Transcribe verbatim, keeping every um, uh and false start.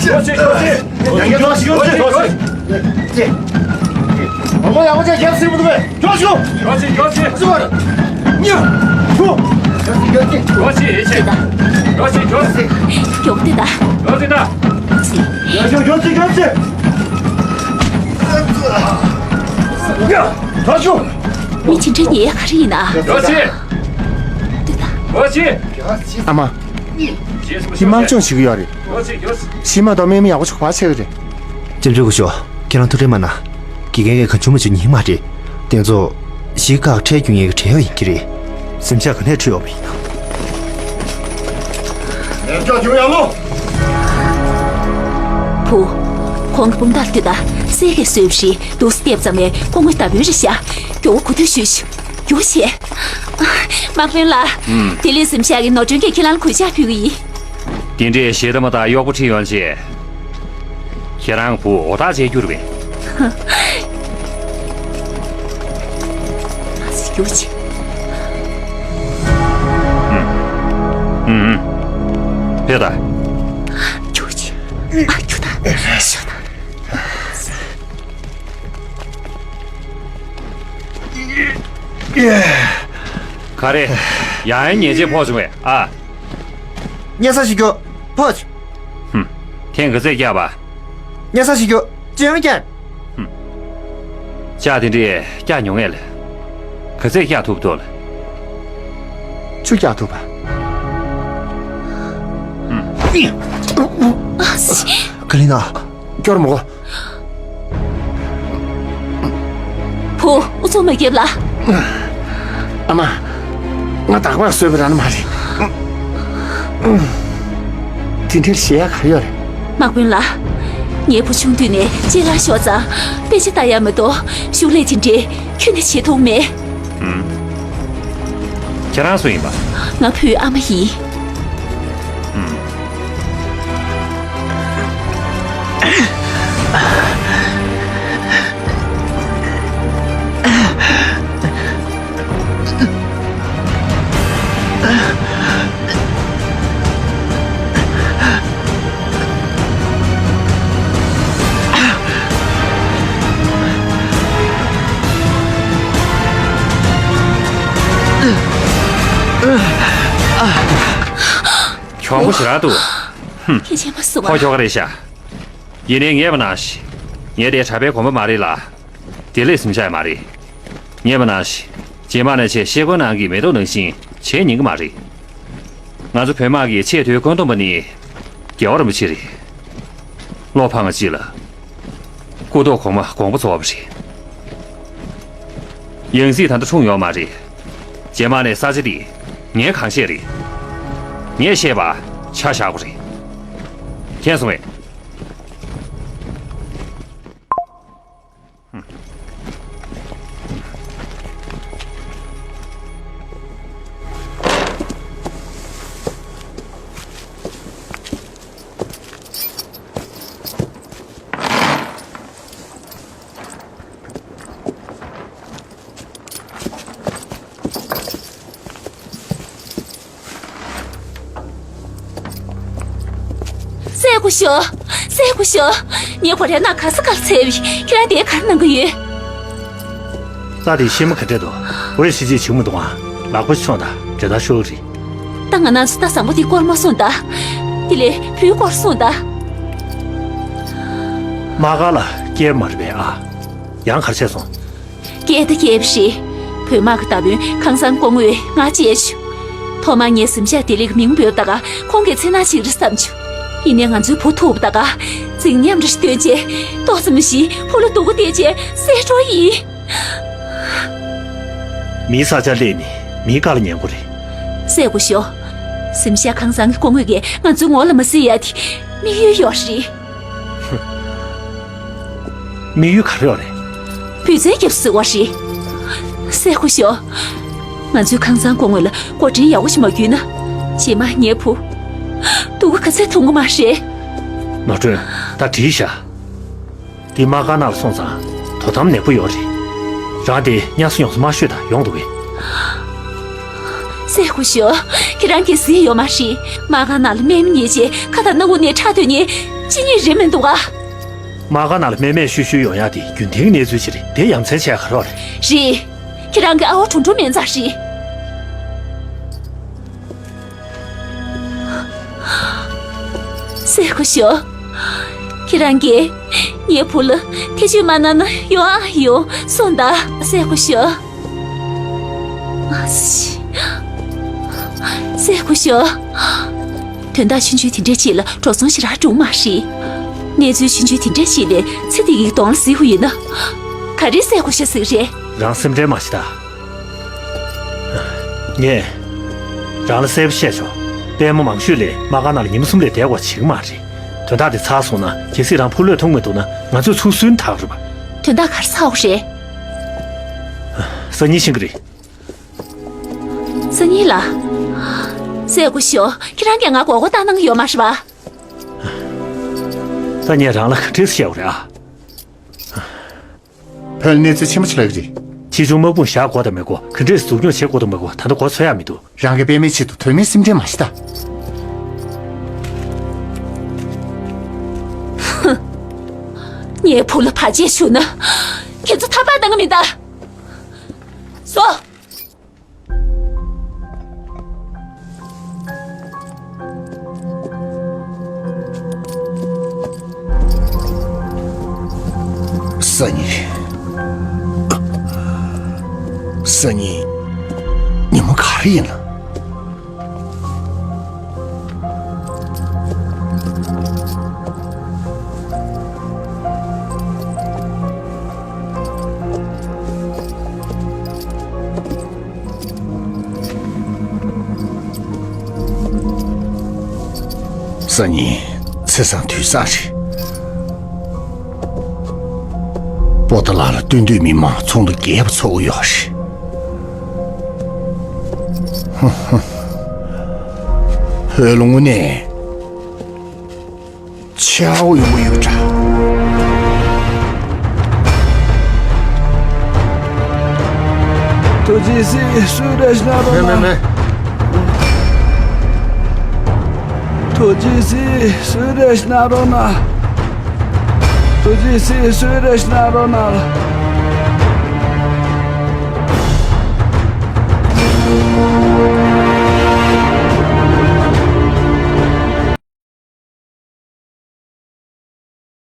ཡོ་ཆེ། ཡོ་ཆེ། ཡོ་ཆེ། ཡོ་ཆེ། ཡོ་ཆེ། མང་པོ་ཡག་པོ་བྱས། རྒྱབ་སྲིང་མི་འདུག་པས། ཡོ་ཆེ། ཡོ་ཆེ། ཡོ་ཆེ། ཉ། ཆུ། ཡོ་ཆེ། ཡོ་ཆེ། ཡོ་ཆེ། ཡོ་ཆེ། ཡོ་ཆེ། ཡོ་ཆེ། ཡོ་ཆེ། ཡོ་ཆེ། ཡོ་ཆེ། ཉ། ཆུ། མི་ཇི་འདྲ་ཉེ་ག་རེ་ཡིན་ན། ཡོ་ཆེ། ལྟོས་དང་། ཡོ་ཆེ། ཨ་མ། འདི་དམག་སྦྱོང་བྱེད་ཀྱི་ཡོད་རེད། ཤི་མ་གཏོགས་དམག་མི་ཡག་པོ་ཞིག་བ་ཆེ་གི་རེད། ལྕམ་ཆུང་སྐུ་ཞབས། ཁྱེད་རང་ཐུགས་ཁྲལ་མ་གནང་། དགེ་རྒན་གྱིས་གང་བྱུང་མང་བྱུང་ཉན་མ་རེད། དེ་ཚོ་གཞིས་ཀ་ཁྲལ་རྒྱུག་མཁན་གྱི་བྲེལ་བ་ཡིན་གྱི་རེད། སེམས་ཆགས་ག་ནས་འཁྲུལ་ཡོད་པ་ཡིན་ན། ལན་ཆགས་བྱུང་ཡང་ལོ། བུ། ཁོང་གི་དཔུང་རྟགས་ལྟོས་དང་། གསེར་གྱིས་བཟོས་པ་རེད། འདུག་སེ་བལྟས་པ་ཙམ་ལས་སྐུ་ངོ་མདའ་དཔོན་རེད་ཤག་མགྱོགས་པོ་གོ་ཐོས་ཞུས་ཤོག་མགྱོགས་བྱས། དམག་དཔོན་ལགས། ཨུམ། དེ་ལས་གཟིམ་ཤག་གི་ནོར་སྒྲོན་གྱིས་ཁྱེད་རང་ལ་གུས་ཕྱག་ཕུལ་གྱི་ཡིན། དེ་འདྲའི་ཞེ་ད་མ་དང་གཡོག་པོ་ཁྲིད་ཡོང་བྱས། ཁྱེད་རང་བུ་འོ་ཐག་བཅད་རྒྱུ་རེད་པས། ཨ་ཙི་རྒྱུག་ཅིག་ཨུམ། ཨུམ། ཕེབས་དང་། རྒྱུག་ཅིག་ཨ་རྒྱུག་དང་། ཤོག་དང་། ག་རེ། ཡང་ཡང་ཉེས་ཆད་ཕོག་བྱུང་བས་ཨ། སྙན་སེང་ཞུ་རྒྱུ། ཕོ། ཧུམ། ཐེངས་ག་ཚོད་བཀྱགས་པ། སྙན་སེང་ཞུ་རྒྱུ། ཅི་ཡང་བཀྱགས། ཧུམ། ལྕགས་དེ་འདྲས་བཀྱགས་མྱོང་ངས་ལ། ག་ཚོད་བཀྱགས་ཐུབ་འདུག་ལ། ཆུ་བཀྱགས་ཐུབ་པ། ཧུམ། ཨ་ཙི། ཀ་ལི་ན། སྐྱོར་མོ། བུ། ཨུ་ཚུགས་མ་བརྒྱབ་ལ། ཨ་མ། ང་བདག་པོས་བཟོས་པ་རང་མ་རེད། དེ་འདྲའི་ཞེད་ཡག་ག་རེ་ཡོད་རེད། དམག་དཔོན་ལགས། ངའི་བུ་ཆུང་དུས་ནས་ལྕེ་ལ་ཤོར་ཙང་དཔེ་ཆ་ལྟ་ཡག་མ་གཏོགས་ཤུགས་ལས་ཅི་འདྲའི་ཁྱོན་ནས་བྱེད་ཐུབ་མེད། ཨུམ། ཁྱེད་རང་སུ་ཡིན་པ། ང་བུའི་ཨ་མ་ཡིན། ཨུམ། གྱོང་པོ་ཞེ་དྲག་འདུག་ཧུམ། ཁྱེད་ཆེན་པོ་སུ་བ། ཁོ་ཁྱོ་ག་རེད་ཤག་ཡིན་ནའི་ངས་པ་ན་ཤི། ངས་དེ་གྲྭ་པའི་གོམ་པ་མ་རེད་ལ། དེ་ལས་སེམས་ཤ་ཡ་མ་རེད། ངས་པ་ན་ཤི། རྗེས་མ་ནས་ཆེས་ཤེལ་སྒོའི་ནང་གི་མེ་ཏོག་ནང་བཞིན་བྱེད་ཉན་གི་མ་རེད། ང་ཚོ་བོད་དམག་གི་ཆེས་མཐོའི་བཀོད་འདོམས་པ་ནི། རྒྱལ་བ་རིན་པོ་ཆེ་རེད། བློ་ཕངས་ཅི་ལ། སྐུ་ཐོག་གོང་མ་དགོངས་པ་རྫོགས་པ་རེད། ཡང་སྲིད་ད་ལྟ་འཁྲུངས་ཡོད་མ་རེད། རྗེས་མ་ནས་ས་ཆ་འདི་ངས་གང་བཤད་རེད། ངས་བཤད་པ་ཆ་བཞག་དགོས་རེད། མཁྱེན་སོང་ངས། སྲས་སྐུ་ཞབས། སྲས་སྐུ་ཞབས། ངས་གོ་རེ་ན་ག་ས་གར་འཚོལ་བས། ཁྱེད་རང་དེ་གར་གནང་གི་ཡོད། ས་དེ་ཤེས་མ་ག་འདྲ་འདུག་འོད་ཤི་ཅིག་བྱུང་མི་འདུག་ཨ། ལག་པ་ཆོང་དང་འདྲེ་ད་ཤོག་རེད། ད་ང་ན་སུ་ད་བཟང་པོ་དེ་སྐོར་མ་སོང་ད། དེ་ལས་བུའི་སྐོར་སོང་ད། མ་ག་ལ་སྐྱེལ་མ་རེད་པས་ཨ། ཡང་གར་ཆད་སོང་། སྐྱེལ་ད་སྐྱེལ་བ་རེད། བོད་དམག་གི་མདའ་དཔོན་ཁང་བཟང་སྐུ་ངོས་ང་བཅས་བྱུང་། ཐོག་མར་ངས་གཟིམ་ཤག་བདེ་ལེགས་མིང་འབོད་པ་ད་ག་ཁོང་གིས་མཚན་ནག་ཅིག་རེད་བསམ་བྱུང་། ཡིན་ནའི་ང་ཚོའི་བུ་ཐུག་པ་ད་ག་རྫིག་ཉམས་རེ་སྟོན་བྱས། ཏོག་ཙམ་ཞིག་བུ་ལ་སྡུག་པོ་བལྟས་བྱས་བསད་འགྲོ་ཡིན། མིའི་ས་ཆར་སླེབས་ནས་མིའི་བཀའ་ལ་ཉན་དགོས་རེད། སྲས་སྐུ་ཞབས། གཟིམ་ཤག་ཁང་བཟང་གི་སྐུ་ངོས་ཀྱིས་ང་ཚོའི་ངོ་ལ་མ་གཟིགས་ཡ་དེ་དམིགས་ཡུལ་ཡོད་རེད། དམིགས་ཡུལ་ག་རེ་ཡོད་རེད། བུ་བཙན་རྒྱབ་ཟེར་བ་རེད། སྲས་སྐུ་ཞབས། ང་ཚོའི་ཁང་བཟང་སྐུ་ངོ་ལ་འགོ་འདྲེན་ཡག་པོ་ཞིག་མ་བརྒྱུད་ན། རྗེས་མ་ངའི་བུ་སྡུག་པོ་ག་ཚད་མཐོང་གི་མ་རེད། ནོར་སྒྲོན། ད་བྲིས་ཤག་འདི་དམག་སྒར་ནང་ལ་སོང་ཙང་དོ་དམ་ནན་པོ་ཡོད་རེད། རང་དེ་ཉམས་སུ་ཡོངས་སུ་མ་ཤོད་དང་ཡོང་འདུག་གས། སྲས་སྐུ་ཞབས། ཁྱེད་རང་གིས་གཟིགས་ཡོད་མ་རེད། དམག་སྒར་ནང་ལ་སྨན་མི་རྙེད་བྱས་ཁ་དང་སྣ་བུག་ནས་ཁྲག་ཐོན་ནས། ཅི་ཉིད་རེད་མི་འདུག་ག། དམག་སྒར་ནང་ལ་མེ་མེ་ཤུ་ཤུ་ཡོང་ཡག་དེ་རྒྱུན་ལྡན་གྱི་གནས་ཚུལ་ཅིག་རེད། དེ་ཡ་མཚན་ཆེ་ག་རེ་རེད། རེད། ཁྱེད་རང་གི་ཨ་བ་གྲུང་གྲུང་མིན་ཙང་རེད། སྲས་སྐུ་ཞབས། ཁྱེད་རང་གིས་ངའི་བུ་ལ་ཐེ་བྱུས་མ་གནང་ན་ཡོང་ཨ་ཡོང་གསུངས་དང་། སྲས་སྐུ་ཞབས། སྲས་སྐུ་ཞབས། དོན་དག་ཆུང་ཆུང་དེ་འདྲ་ཅིག་ལ་འགྲོ་སོང་ཞེ་དྲག་འགྲོ་མ་རེད། གནས་ཚུལ་ཆུང་ཆུང་དེ་འདྲ་ཅིག་ལ་ཚེ་འདི་གི་གདོང་ལ་གཟིགས་དགོས་ཡོད་ན། ག་རེ་སྲས་སྐུ་ཞབས་ཟེར་གི་རེད། རང་སེམས་ཁྲལ་མ་བྱེད་ད། ངས་རང་ལ་གསལ་པོ་བཤད་ཆོག། ལྟད་མོ་མང་ཤོས་ལ་དམག་སྒར་ནང་ལ་ཉིན་མོ་གསུམ་ལས་བསྡད་དགོས་བྱེད་ཀྱི་མ་རེད། དོན་དག་དེ་ཚར་སོང་ན་གལ་སྲིད་རང་ཕོ་ལྷོད་ཐུབ་མི་འདུག་ན་ང་ཚོས་ཚུར་བསུན་ཐག་རེད་པ། དོན་དག་ག་རེ་ཚར་བ་རེད། སང་ཉིན་ཤེས་ཀྱི་རེད། སང་ཉིན་ལ། སྲས་སྐུ་ཞབས། ཁྱེད་རང་གིས་ང་མགོ་སྐོར་བཏང་གནང་གི་ཡོད་མ་རེད་པ། ད་ངས་རང་ལ་ག་འདྲས་བཤད་དགོས་རེད་ཨ། བོད་ལ་གནས་ཚུལ་ཆེན་པོ་ཅིག་ལྷག་གི་རེད། ཆེ་ཆུང་དམག་དཔུང་བཞག་དགོས་དང་མི་དགོས། ག་འདྲས་འཛུགས་སྐྱོང་བྱེད་དགོས་དང་མི་དགོས། ད་ལྟ་མགོ་ཚོད་ཡག་མི་འདུག། རང་གི་པད་མའི་ཆེད་དུ་དོན་མེད་སེམས་ཁྲལ་མ་བྱེད་ད། ངའི་བུ་ལ་བར་ཆད་བྱུང་ན་ཁྱེད་ཚོ་ཐར་པ་གནང་གི་མིན་ད། སོ། སང་ཉིན། སང་ཉིན། ཉིན་མོ་ག་རེ་ཡིན་ན། སང་ཉིན་ཚེས་བཟང་དུས་བཟང་རེད། པོ་ཏཱ་ལ་ལ་སྟོན་དུས་མི་མང་ཚོགས་འདུ་རྒྱས་པ་ཚོགས་ཀྱི་ཡོད་རེད། ཧོལ་ལུང་ནས། ཆའོ་ཡོང་གི་ཡོད་འདྲ། ཐུགས་རྗེ་གཟིགས། སུས་རེ་ཞིག་གནང་རོགས་གནང་། མེད་མེད་མེད། ཐུགས་རྗེ་གཟིགས། སུས་རེ་ཞིག་གནང་རོགས་གནང་། ཐུགས་རྗེ་གཟིགས། སུས་རེ་ཞིག་གནང་རོགས་གནང་།